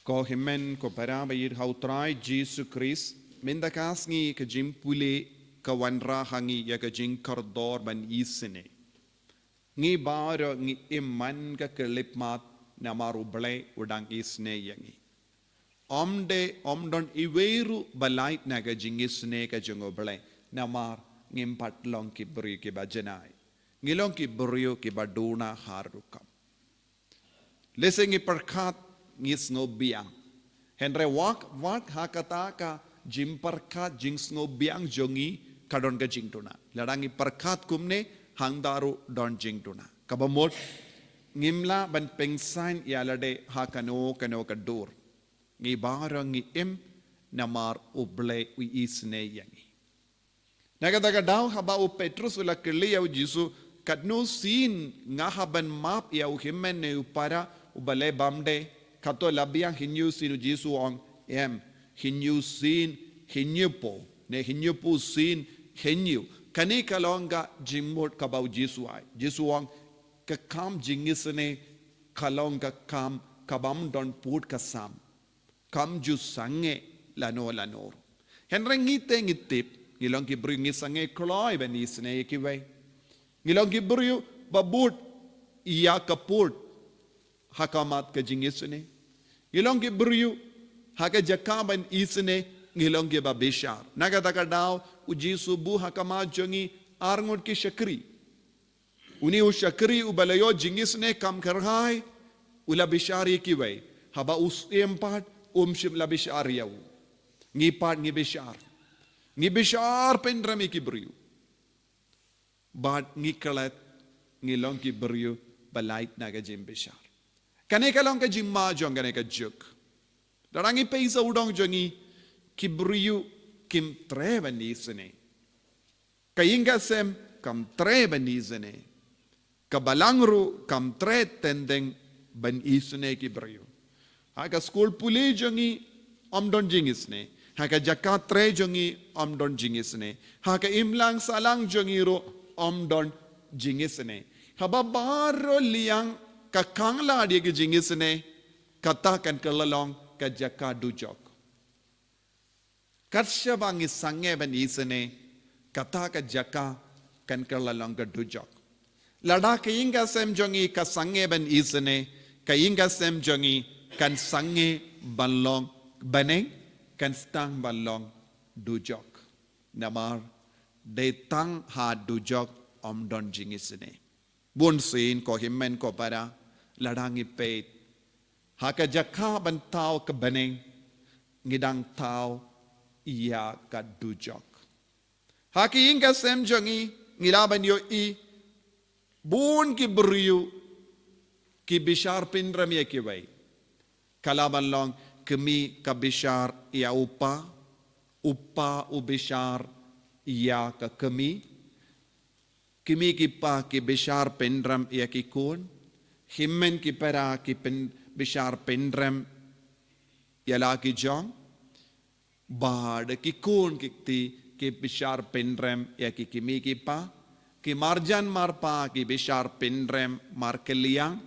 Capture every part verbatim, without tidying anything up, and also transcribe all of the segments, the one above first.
Ko hynmen ko para ba ïeit ha u Trai Jisu Khrist, mynta ka sngi ka jingpule ka wanrah ha ngi ïa ka jingkordor ban isynei. Ngi baroh ngi im man ka khyllipmat namar U Blei u dang isynei ïa ngi. Ym dei, ym don iwei ruh ba lait na ka jingisynei ka jong U Blei, namar ngim pat long ki briew kiba janai. Ngi long ki briew kiba duna ha rukom. Lehse ngi pyrkhat, ngi sngewbiang. Hynrei wat, wat ha kata ka jingpyrkhat, jingsngewbiang jong ngi ka don ka jingduna. Lada ngi pyrkhat kumne, hangta ruh don jingduna. Kaba mut, ngim lah ban pynsaiñ ïa lade ha kano kano ka dur. Ngi baroh ngi im namar U Blei u isynei ïa ngi. Na kata ka daw haba u Petrus u la kylli ïa u Jisu, katno sien nga hap ban map ïa u hynmen ne u para uba leh bymdei, kato la biang hynñiew sien? U Jisu u ong, em, hynñiew sien hynñiewphew, ne hynñiewphew sien hynñiew. Kane ka long ka jingmut kaba u Jisu ai. Jisu u ong, ka kam jingisynei ka long ka kam kabym don pud ka sam. Kam ju sangeh lano lano. Hynrei ngi te ngi tip, ngi long ki briew ngi sangeh kloi ban isynei ïa kiwei. Ngi long ki briew ba bud ïa ka pud ha khmat ka jingisynei. Ngi long ki briew ha ka jaka ban isynei, ngi long kiba bishar. Na kata ka daw u Jisu u buh ha khmat jong ngi arngut ki shakri. Une u shakri uba la ïoh jingisynei kham kyrhai, u la bishar ïa kiwei. Haba u syiem pat um shym la bishar ïa u. Ngi pat ngi bishar. Ngi bishar pynrem ïa ki briew. Bad ngi klet, ngi long ki briew ba lait na ka jingbishar. Kane ka long ka jingma jong kane ka juk. Lada ngi peit sawdong jong ngi, ki briew kim treh ban isynei. Ka ïing ka sem kam treh ban isynei. Ka balang ruh kam treh teng teng ban isynei ki briew. Ha ka skul pule jong ngi ym don jingisynei. Ha ka jaka trei jong ngi ym don jingisynei. Ha ka imlang sahlang jong ngi ruh ym don jingisynei. Haba baroh liang ka khang lad ïa ki jingisynei, kata kan kylla long ka jaka dujok. Kat shaba ngi sangeh ban isynei, kata ka jaka kan kylla long ka dujok. Lada ka ïing ka sem jong ngi ka sangeh ban isynei, ka ïing ka sem jong ngi kan sangeh ban long bneng, kan sdang ban long dujok. Namar dei tang ha dujok ym don jingisynei. Bun sien ko hynmen ko para, lada ngi peit ha ka jaka ban thaw ka bneng, ngi dang thaw ïa ka dujok. Ha ki ïing ka sem jong ngi, ngi lah ban ïohi bun ki briew ki bishar pynrem ïa kiwei. Ka lah ban long kmie ka bishar ïa u pa, u pa u bishar ïa ka kmie. Kmie ki pa ki bishar pynrem ïa ki khun, hynmen ki para ki pyn-, bishar pynrem ïa la ki jong, bad ki khun ki kti ki bishar pynrem ïa ki kmie ki pa, ki marjan marpa ki bishar pynrem markylliang,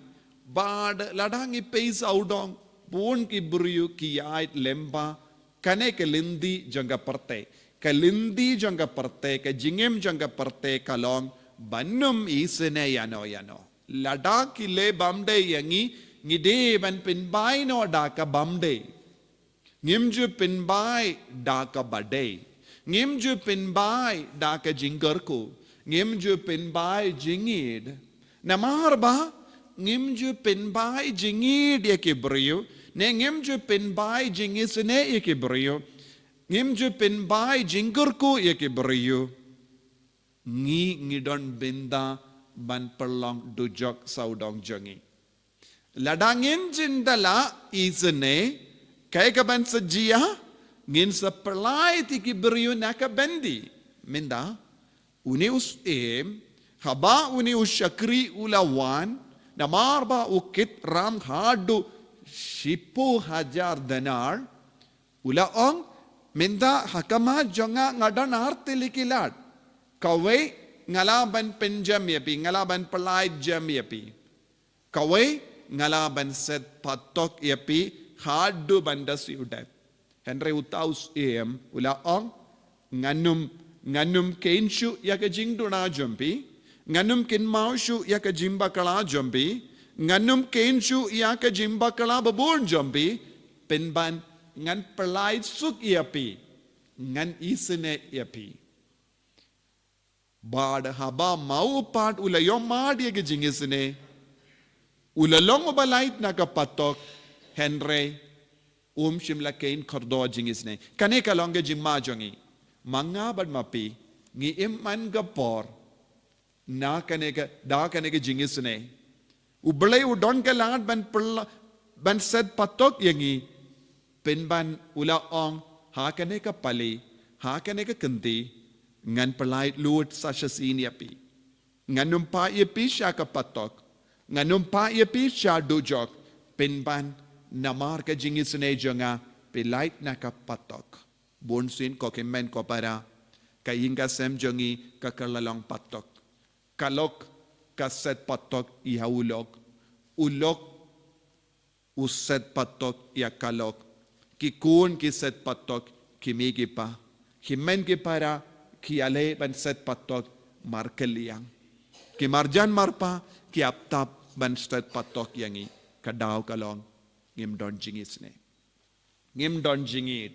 bad lada ngi peit sawdong, bun ki briew ki ïaid lyngba kane ka lynti jong ka pyrthei. Ka lynti jong ka pyrthei, ka jingim jong ka pyrthei ka long ban ym isynei ïano ïano. Lada ki leh bymdei ïa ngi, ngi dei ban pynbai noh da ka bymdei. Ngim ju pynbai da kaba dei. Ngim ju pynbai da ka jingkyrkhu. Ngim ju pynbai jingïeid. Namar ba ngim ju pynbai jingïeid ïa ki briew, ne ngim ju pynbai jingisynei ïa ki briew, ngim ju pynbai jingkyrkhu ïa ki briew, ngi, ngi don bynta ban pynlong dujok sawdong jong ngi. Lada ngin jin da la isynei, kaei kaban sa jia? Ngin sa pynlait ïa ki briew na ka byndi. Mynta, une u syiem, haba une u shakri u la wan, namar ba u kit ram haduh shiphew hajar denar, u la ong, mynta ha khmat jong nga nga don ar tylli ki lad. Kawei nga lah ban pynjem ïa phi, nga lah ban pynlait jem ïa phi. Kawei nga lah ban set patok ïa phi haduh ban da siew dep. Hynrei uta u syiem u la ong, ngan ym, ngan ym khein shuh ïa ka jingduna jong phi, ngan ym kynmaw shuh ïa ka jingbakla jong phi, ngan ym khein shuh ïa ka jingbakla babun jong phi, pynban ngan pyllait suk ïa phi, ngan isynei ïa phi. Bad haba ma u pat u la ïohmad ïa ka jingisynei, u la long uba lait na ka patok, hynrei um shym la khein kordor jingisynei. Kane ka long ka jingma jong ngi. Ma nga bad ma phi, ngi im man ka por na kane ka, da kane ka jingisynei. U Blei u don ka lad ban pyrla-, ban set patok ïa ngi, pynban u la ong, ha kane ka pali, ha kane ka kynti, ngan pyllait lut sa shisien ïa phi. Ngan ym phah ïa phi sha ka patok, ngan ym phah ïa phi sha dujok, pynban namar ka jingisynei jong nga, phi lait na ka patok. Bunsien ko hynmen ko para, ka ïing ka sem jong ngi ka kylla long patok. Ka lok ka set patok ïa u lok. U lok u set patok ïa ka lok. Ki khun ki set patok ki mei ki pa. Hynmen ki para ki ïaleh ban set patok markylliang. Ki marjan marpa ki ap tap ban set patok ïa ngi. Ka daw ka long, ngim don jingisynei. Ngim don jingïeit.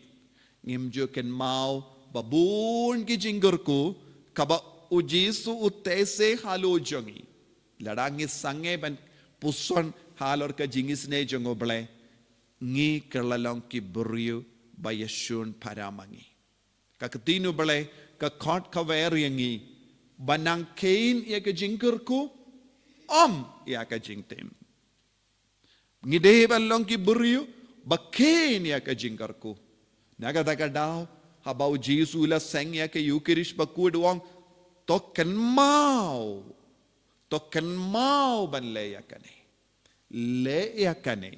Ngim ju kynmaw ba bun ki jingkyrkhu kaba u Jisu u teh se halor jong ngi. Lada ngi sangeh ban puson halor ka jingisynei jong u Blei, ngi kylla long ki briew ba ïashun para ma ngi. Ka ktien u Blei ka khot ka wer ïa ngi ba nang khein ïa ka jingkyrkhu, ym ïa ka jingtim. Ngi dei ban long ki briew ba khein ïa ka jingkyrkhu. Na kata ka daw, haba u Jisu u la seng ïa ka Eukharist bakhuid u ong, to kynmaw, to kynmaw ban leh ïa kane. Leh ïa kane,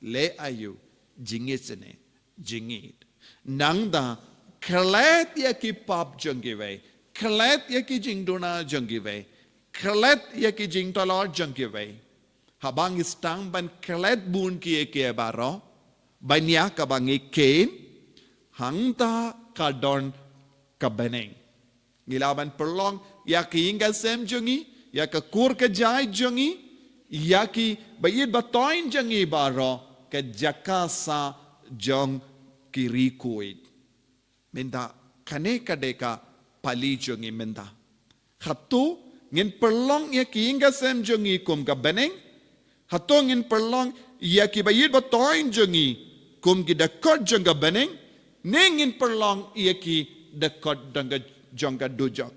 leh aïu, jingisynei, jingïeit. Nangta, klet ïa ki pap jong kiwei, klet ïa ki jingduna jong kiwei, klet ïa ki jingtlot jong kiwei. Haba ngi sdang ban klet bun kiei kiei baroh, ban ïa kaba ngi khein, hangta ka don ka bneng. Ngi lah ban pynlong ïa ka ïing ka sem jong ngi, ïa ka kur ka jait jong ngi, ïa kiba ïeit ba thoiñ jong ngi baroh, ka jaka sah jong ki riewkhuid. Mynta kane ka dei ka pali jong ngi mynta. Hato ngin pynlong ïa ka ïing ka sem jong ngi kum ka bneng? Hato ngin pynlong ïa kiba ïeit ba thoiñ jong ngi kum ki dkhot jong ka bneng? Ne ngin pynlong ïa ki dkhot jong ka, jong ka dujok?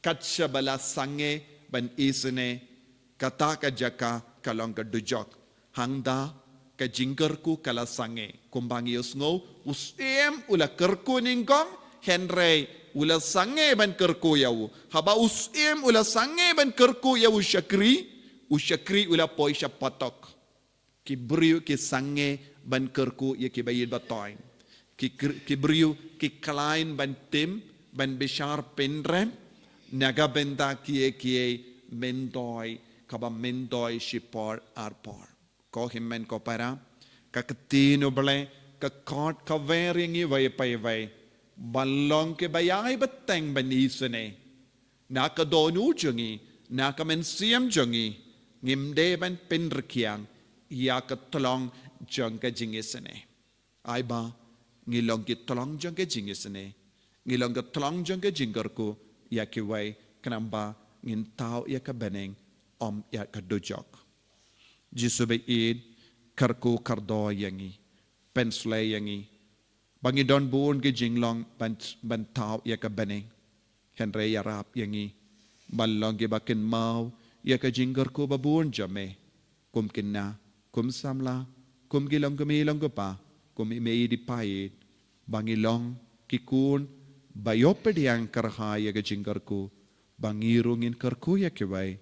Kat shaba la sangeh ban isynei, kata ka jaka ka long ka dujok. Hangta ka jingkyrkhu ka la sangeh. Kumba ngi ïohsngew, u syiem u la kyrkhu nyngkong, hynrei u la sangeh ban kyrkhu ïa u. Haba u syiem u la sangeh ban kyrkhu ïa u shakri, u shakri u la poi sha patok. Ki briew ki sangeh ban kyrkhu ïa kiba ïeit ba thoiñ. Ki kr-, ki briew ki khlaiñ ban tim, ban bishar pynrem, na ka bynta kiei kiei myntoi, kaba myntoi shipor arpor. Ko hynmen ko para, ka ktien u Blei ka khot ka wer ïa ngi iwei pa iwei ban long kiba ïai bteng ban isynei. Na ka dohnud jong ngi, na ka mynsiem jong ngi, ngim dei ban pynrkhiang ïa ka tlong jong ka jingisynei. Ai ba ngi long ki tlong jong ka jingisynei, ngi long ka tlong jong ka jingkyrkhu ïa kiwei, khnang ba ngin thaw ïa ka bneng, ym ïa ka dujok. Jisu ba ïeit, kyrkhu kordor ïa ngi, pynshlei ïa ngi, ba ngi don bun ki jinglong ban, ban thaw ïa ka bneng. Hynrei ïarap ïa ngi ban long kiba kynmaw ïa ka jingkyrkhu ba bun jong me, kum khynnah, kum samla, kum ki long kmie long kpa, kum i mei i pa ïeit, ba ngi long ki khun ba ïoh pdiang kyrhai ïa ka jingkyrkhu, ba ngi ruh ngin kyrkhu ïa kiwei,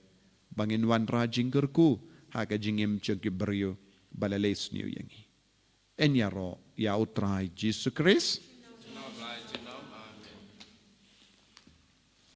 ba ngin wanrah jingkyrkhu ha ka jingim jong ki briew ba la leh sniew ïa ngi. Yn ïaroh ïa U Trai Jisu Khrist.